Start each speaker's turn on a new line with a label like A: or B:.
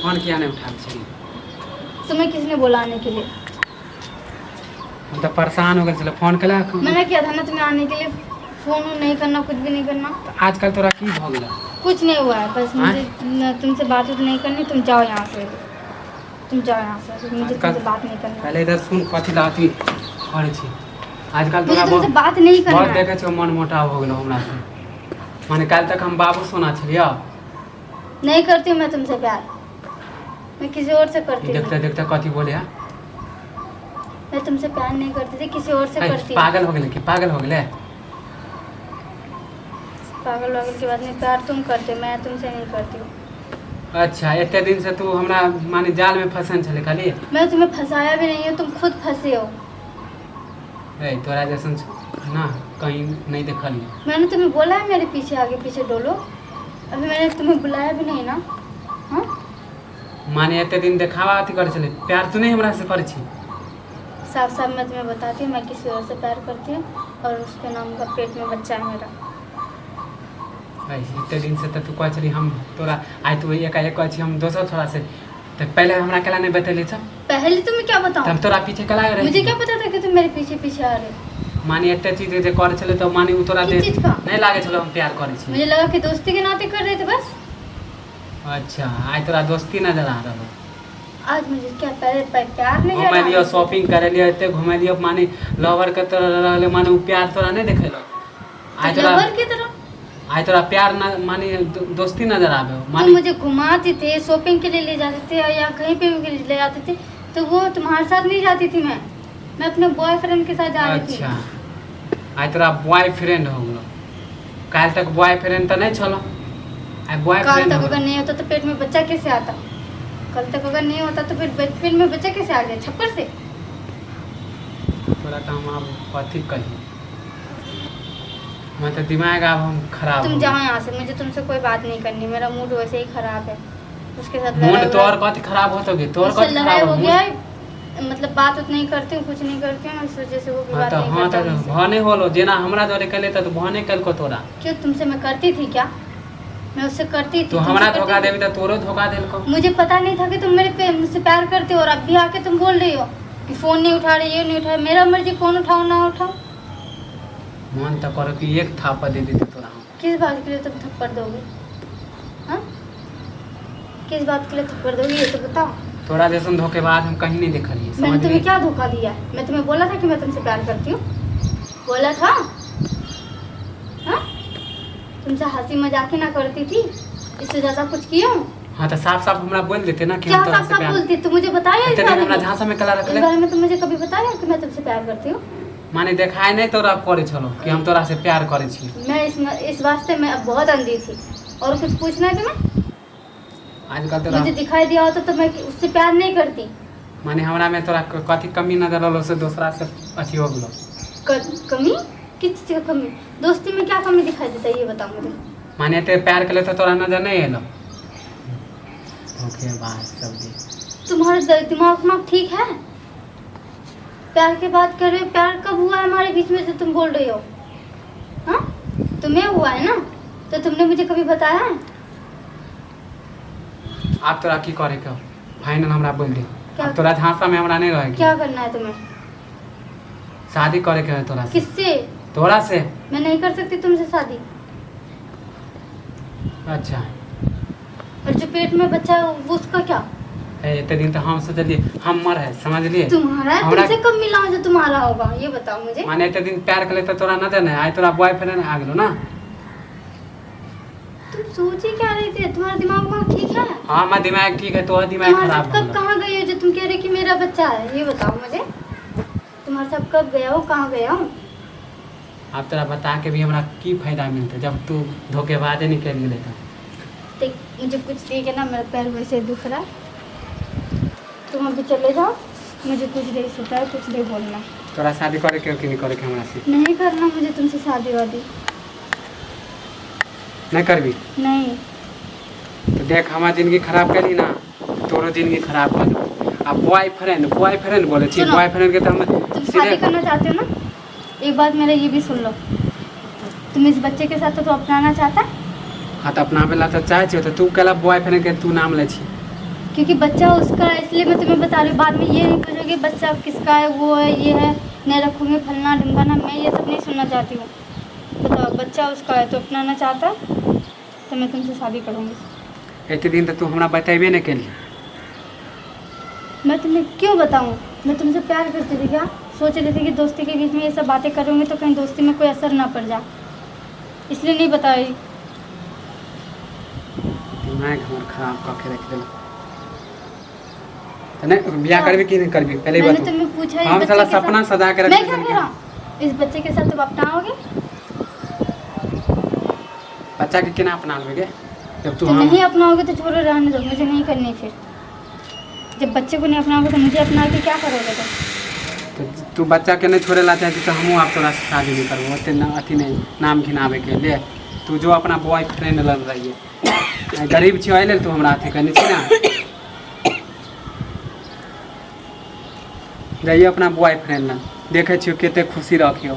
A: Phone किया नहि उठाबै छी?
B: तुम्हें किसने बोला आने के लिए?
A: हम तऽ परेशान हो गेल छलै फोन केला।
B: मना किया था ना तुम्हें आने के लिए? फोन नहीं करना, कुछ भी नहीं करना।
A: तऽ आजकल तोरा की भऽ गेल?
B: कुछ नहीं हुआ है, बस
A: हाँ?
B: मुझे न, तुमसे बात उत नहीं करनी। तुम जाओ यहाँ से, तुम जाओ यहाँ से, मुझे
A: आजकल-
B: तुमसे बात नहीं करना।
A: पहले इधर सुन, कथी ला अथी करै छी आजकल?
B: मुझे
A: तोरा
B: तुमसे
A: बहुत
B: बात नहीं करना
A: बहुत
B: है।
A: देखै छियौ, मन मोटाव हो गेलो हमरा से। माने काल्हि तक हम बाबू सोना छलियौ।
B: नहीं करती हूँ मैं तुमसे प्यार, मैं किसी और से करती हूँ।
A: देखते देखते कथी बोले है?
B: मैं तुमसे प्यार नहीं करती थी, किसी और से
A: है,
B: करती हूँ।
A: पागल हो गेलै कि पागल हो गेलै?
B: पागल वागल के बाद में प्यार तुम करते हो, मैं तुमसे नहीं करती हूँ।
A: अच्छा, एते दिन से तू हमरा माने जाल में फंसल छलै खाली।
B: मैं तुम्हें फंसाया भी नहीं हूँ, तुम खुद फंसे हो।
A: ए, तोरा जैसन ना कहीं नहीं देखलियै।
B: मैंने तुम्हें बोला है मेरे पीछे आगे पीछे डोलो? अभी मैंने तुम्हें बुलाया भी नहीं ना। हाँ।
A: माने एते दिन देखावा अथी करै छलै, प्यार तू नहीं हमरा से करै छी?
B: साफ साफ मैं तुम्हें बताती हूँ, मैं किसी और से प्यार करती हूँ और उसके नाम का पेट में बच्चा है मेरा।
A: है, एते दिन से तऽ तू कहै छली हम तोरा, आइ तू एकाएक कहै छी हम दोसर छोरा से। तऽ पहिले हमरा केला नहि बतेली छ?
B: पहले तुम्हें क्या
A: तऽ
B: बताऊँ?
A: हम तोरा पीछे केला रही?
B: मुझे क्या पता था कि तुम मेरे पीछे पीछे आ रहे हो।
A: माने एते चीज जे करै छलै तऽ माने उ तोरा
B: किस
A: दे
B: चीज का?
A: नहि लागै छलै हम प्यार करै छी?
B: मुझे लगा कि दोस्ती के नाते कर रहे थे बस।
A: अच्छा, आइ तोरा दोस्ती नजर आ रहल।
B: आज मुझे क्या पहले प्यार नहीं
A: घुमेलियो,
B: आ रहा?
A: शॉपिंग करेलियो, एते घुमेलियो, माने लवर के तोरा रहले, माने उ प्यार तोरा नहि देखेलो आइ
B: तो
A: तोरा?
B: लवर की तरह।
A: आइ तोरा प्यार न माने दोस्ती नजर आबे।
B: तुम
A: माने
B: मुझे घुमाते थे, शॉपिंग के लिए ले जाते थे या कहीं पे भी ले जाते थे, तो वो तुम्हारे साथ नहीं जाती थी मैं। मैं अपने बॉयफ्रेंड के साथ जा रही थी।
A: अच्छा, आइ तोरा बॉयफ्रेंड हो गेलो। काल्हि तक बॉयफ्रेंड तऽ नहि छलो, आइ
B: कल
A: बॉयफ्रेंड
B: तक
A: हो
B: अगर
A: गेलो।
B: नहीं होता तो पेट में बच्चा कैसे आता? कल तक अगर नहीं होता तो फिर पेट में बच्चा कैसे आ गया छप्पर से?
A: तोरा तऽ हम आब कथी कही, हमर तऽ दिमाग आब हम खराब
B: तुम
A: हो
B: जाओ
A: गेल।
B: यहाँ से, मुझे तुमसे कोई बात नहीं करनी। मेरा मूड वैसे ही खराब है, उसके साथ
A: मूड
B: लड़ाई
A: तोहर कथी खराब होतो गे? तोहर
B: उससे
A: कथी
B: लड़ाई
A: खराब
B: हो
A: हो?
B: गया है, मतलब बात उत नहीं करती हूँ, कुछ नहीं करती हूँ, इस वजह से वो भी
A: हाँ
B: बात
A: तऽ
B: नहीं
A: हाँ
B: करता
A: तऽ
B: मुझसे।
A: भऽ नहि होलो, जेना हमरा जरे केले तऽ भऽ नहि केलको तोरा।
B: क्यों, तुमसे मैं करती थी क्या? मैं उससे करती थी,
A: तू
B: तुमसे
A: हमरा
B: करती
A: धोखा
B: थी?
A: देबी तऽ तोरो धोखा देलको।
B: मुझे पता नहीं था कि तुम मेरे पे मुझसे प्यार करते हो और अब भी आके तुम बोल रही हो कि फोन नहीं उठा रही, ये नहीं उठा रही। मेरा मर्जी, फोन उठाओ ना उठाओ।
A: मन तऽ करो कि एक थापा दे देती तोरा हम।
B: किस बात के लिए तुम थप्पड़ दोगे? हाँ, किस बात के लिए थप्पड़ दोगे, ये तो बताओ।
A: तोरा जैसन धोखेबाज हम कहीं नहीं देखलियै।
B: मैंने
A: समझली?
B: तुम्हें क्या धोखा दिया है? मैं तुम्हें बोला था कि मैं तुमसे प्यार करती हूँ? बोला था? हाँ, तुमसे हंसी मजाक ही ना करती थी, इससे ज्यादा कुछ किया हूँ?
A: हाँ तऽ साफ साफ हमरा बोल देते ना कि
B: क्या
A: हम तोरा
B: साफ
A: से
B: साफ
A: प्यार
B: बोलती? तू मुझे बताया इस
A: एते दिन
B: बारे
A: हमरा
B: में?
A: झांसा में कला
B: इस
A: रखले।
B: बारे में तुम मुझे कभी बताया कि मैं तुमसे प्यार करती हूँ?
A: माने देखाय नहीं तोरा करै छलो कि हम तोरा से प्यार करै छी।
B: मैं इस वास्ते मैं अब बहुत अंधी थी। और कुछ पूछना है तुम्हें?
A: आजकल तोरा
B: मुझे दिखाई दिया होता तो मैं उससे प्यार नहीं करती।
A: माने हमरा में तोरा कथी कमी नजर रहलो से दोसरा से अथी हो गेलो?
B: कमी? किस चीज का कमी? दोस्ती में क्या कमी दिखाई देता है, ये बताओ मुझे।
A: माने एते प्यार केले तऽ तोरा नजर नहीं एलो? धोखेबाज सब भी।
B: तुम्हारा दिमाग उमाग ठीक है? प्यार की बात कर रहे हो, प्यार कब हुआ है हमारे बीच में जो तुम बोल रही हो? हाँ, तुम्हें हुआ है ना, तो तुमने मुझे कभी बताया है?
A: आब तोरा की करे के फाइनल हमरा बोल दे।
B: क्या?
A: आब तोरा झांसा में हमरा नहीं रहे के।
B: क्या करना है तुम्हें?
A: शादी करे के है तोरा से।
B: किससे?
A: तोरा से।
B: मैं नहीं कर सकती तुमसे शादी।
A: अच्छा।
B: और जो पेट में बच्चा है वो उसका क्या?
A: ए, एते दिन तऽ हम सोचलिए हमर है, समझलिए?
B: तुम्हारा है?
A: हमरा-
B: तुमसे कब मिला जो तुम्हारा होगा, ये बताओ मुझे।
A: माने एते दिन प्यार केले तऽ तोरा नजर नहीं आइ, तोरा बॉयफ्रेंड आ गेलो ना?
B: तुम सोच ही क्या रहे थे? तुम्हारा दिमाग उमाग ठीक है?
A: हाँ, हमर दिमाग ठीक है, तोहर दिमाग
B: तुम्हारे
A: खराब
B: साथ
A: हो
B: कब
A: गेलो।
B: कहाँ गई हो जो तुम कह रहे कि मेरा बच्चा है, ये बताओ मुझे। तुम्हारे साथ कब गया हो, कहाँ गया हूँ?
A: आब तोरा बता के भी हमरा की फायदा मिलतै जब तू धोखेबाजे निकलि गेलै तऽ।
B: देख, मुझे कुछ नहीं कहना, मेरा पैर वैसे दुख रहा है, तुम अभी चले जाओ। मुझे कुछ नहीं सोचा है, कुछ नहीं बोलना।
A: तोरा शादी करे के हो कि नहीं करे के हमरा से?
B: नहीं करना मुझे तुमसे शादी वादी।
A: नहीं करबी?
B: नहीं।
A: तऽ देख, हमर जिंदगी खराब करी ना, तोरो जिंदगी खराब कर देबो। आ बॉयफ्रेंड बॉयफ्रेंड बोलै छी।
B: सुनो।
A: बॉयफ्रेंड के तऽ हम
B: तुम
A: सीधे
B: शादी करना चाहते हो ना, एक बात मेरा ये भी सुन लो, तुम इस बच्चे के साथ तो अपनाना चाहता है?
A: हाँ, तऽ अपनाबै ला तऽ चाहै छियै, तऽ तू कैला बॉयफ्रेंड के तू नाम लै छी?
B: क्योंकि बच्चा उसका है, इसलिए मैं तुम्हें बता रही हूँ। बाद में ये नहीं पूछोगे बच्चा किसका है, वो है, ये है, नहीं रखूँगी फलना ढिमकाना, मैं ये सब नहीं सुनना चाहती हूँ। बताओ, बच्चा उसका है तो अपनाना चाहता तो मैं तुमसे शादी करूँगी।
A: एते दिन तऽ तू हमरा बतेबे नहि केली।
B: मैं तुम्हें क्यों बताऊँ? मैं तुमसे प्यार करती थी क्या? सोच रही थी कि दोस्ती के बीच में ये सब बातें करूँगी तो कहीं दोस्ती में कोई असर ना पड़ जाए, इसलिए नहीं बताई।
A: दिमाग हमर खराब कऽ के राखि देलक। तऽ नहि बियाह करबी कि नहि करबी, पहले ही
B: मैंने
A: बता।
B: तुम्हें पूछा इस
A: हम
B: बच्चे
A: साला
B: के साथ-
A: सपना सजा के रख
B: मैं क्या
A: देलकै।
B: कह रहा हूँ, इस बच्चे के साथ तुम अपनाओगे?
A: बच्चा के केना अपना लेबै गे, जब तू
B: तो
A: हम
B: नहीं अपनाओगे तो छोड़ो, रहने दो, मुझे नहीं करनी फिर। जब बच्चे को नहीं अपनाओगे तो मुझे अपना के क्या करोगे तुम?
A: तऽ तू बच्चा के नहि छोड़े ला चाहती तऽ हमहूँ आब तोरा से शादी नहि करबो। ओते ना अथी नहि नाम घिनाबे के ले। तू जो अपना बॉय फ्रेंड लग रही है, गरीब छियो एहि लेल तू हमरा अथी करने छी ना। जाइए अपना बॉय फ्रेंड लग, देखै छियो कते खुशी रखियो।